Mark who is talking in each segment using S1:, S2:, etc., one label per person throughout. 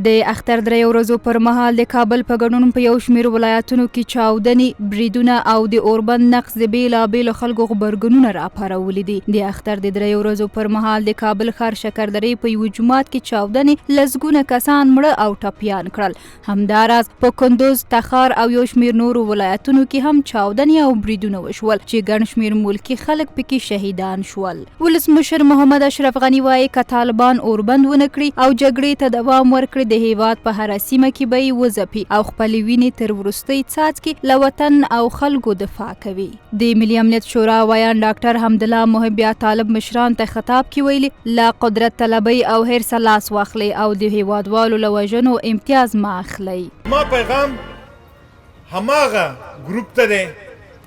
S1: د اختر درېیو ورځو پر مهال د کابل په ګډون په یو شمېر ولایتونو کې چاودنې، بریدونه او د اوربند نقض د بېلابېلو خلکو غبرګونونه راپارولي دي. د اختر د درېیو ورځو پر مهال د کابل ښار شکردرې په یوه جومات کې چاودنې لسګونه کسان مړه او ټپیان کړل. همداراز په کندوز، تخار او یو شمېر نورو ولایتونو کې هم چاودنې او بریدونه وشول چې ګڼ شمېر ملکي خلک پکې شهیدان شول. ولسمشر محمد اشرف غني وايي، که طالبان اوربند ونه کړي او جګړې ته دوام ورکړي، د هېواد په هره سیمه کې به یې وځپي او خپلې وینې تر وروستۍ څاڅکي له وطن او خلکو دفاع کوي. د ملي امنیت شورا ویاند ډاکټر حمدالله محب بیا طالب مشران ته خطاب کې ویلي، له قدرت طلبۍ او حرصه لاس واخلئ او د هېوادوالو له وژنو امتیاز مه اخلئ.
S2: زما پیغام هماغه ګروپ ته دی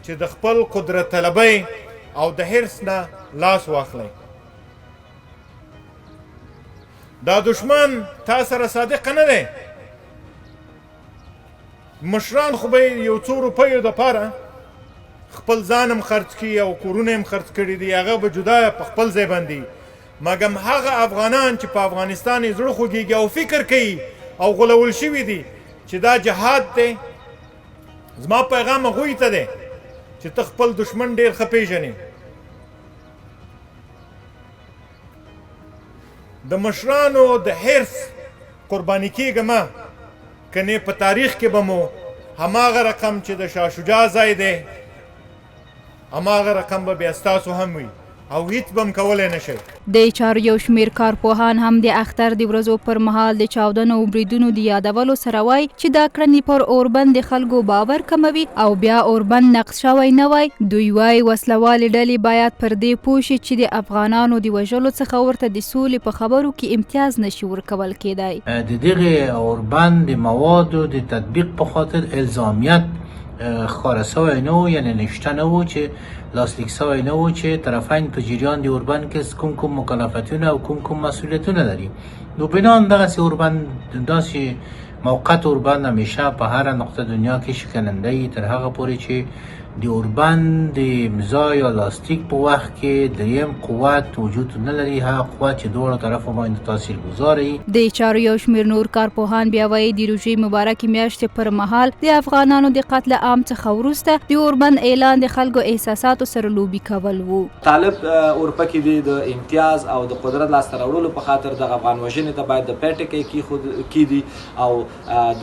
S2: چې د خپل قدرت طلبۍ او د حرص نه لاس واخلئ. دا دشمن تا سره صادق نه دی. مشران خو به یو څو روپیو د پاره خپل ځان هم خرڅ کړي او کورونه هم خرڅ کړي دي، هغه به جدا په خپل ځای باندې، مګم هغه افغانان چې په افغانستان یې زړه خوږیږي او فکر کوي او غولول شوي دي چې دا جهاد دی، زما پیغام هغوی ته دی چې ته خپل دشمن ډیر ښه پیژنې. د مشرانو د حرص قرباني کېږه مه، کنې په تاریخ کې به مو هماغه رقم چې د شاه شجاع ځای دی هماغه رقم به بیا ستاسو هم وي او هیڅ به هم کولی نه شئ.
S1: د چارو یو شمېر کارپوهان هم د اختر د ورځو پر مهال د چاودنو او بریدونو د یادولو سره وايي چې دا کړنې پر اوربند د خلکو باور کموي او بیا اوربند نقض شوی نه وای. دوی وايي وسله والې ډلې باید پر دې پوه شي چې د افغانانو د وژلو څخه ورته د سولې په خبرو کې امتیاز نه شي ورکول کېدای.
S3: د دغه اوربند د موادو د تطبیق په خاطر الزامیت ښکاره سوی نه وو، یعنی نشته نه وو چې لاسلیک سوی نه وو چې طرفین په جریان د اوربند کې کوم کوم مکلفتونه او کوم کوم مسئولیتونه لري. نو بنا دغسې اوربند، داسې موقت اوربند همیشه په هره نقطه دنیا کې شکننده وي تر هغه پورې چې د اوربند د امضا یا لاستیک په وخت کې دریم قوت وجود نه لري، هغه قوت چې دواړو طرفو باندې تاثیر ګذار وي.
S1: د چارو یو شمېر نور کارپوهان بیا وایي د روژې مبارکې میاشتې پر مهال د افغانانو د قتل عام څخه وروسته د اوربند اعلان د خلکو احساساتو سره لوبې کول وو.
S4: طالب اورپکي دي د امتیاز او د قدرت لاسته راوړلو په خاطر دغه افغان وژنې ته باید د پای ټکی کېږدي او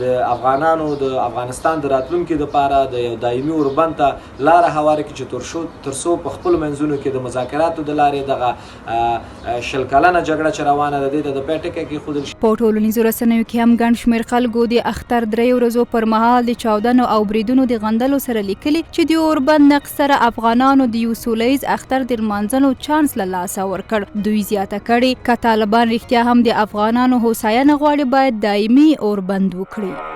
S4: د افغانانو د افغانستان د راتلونکي لپاره د یو دایمي اوربند ته لاره هواره کړي چې تر څو په خپلو منځونو کې د مذاکراتو د لارې دغه 20 کلنه جګړه چې روانه ده دې ته د پای ټکی کېښودل شي.
S1: په ټولنیزو رسنیو کې هم ګڼ شمېر خلکو د اختر درېیو ورځو پر مهال د چاودنو او بریدونو د غندلو سره لیکلي چې د اوربند نقض سره افغانانو د یو سوله ییز اختر د لمانځلو چانس له لاسه ورکړ. دوی زیاته کړې، که طالبان رښتیا هم د افغانانو هوساینه غواړي باید دایمي اوربند وکړي.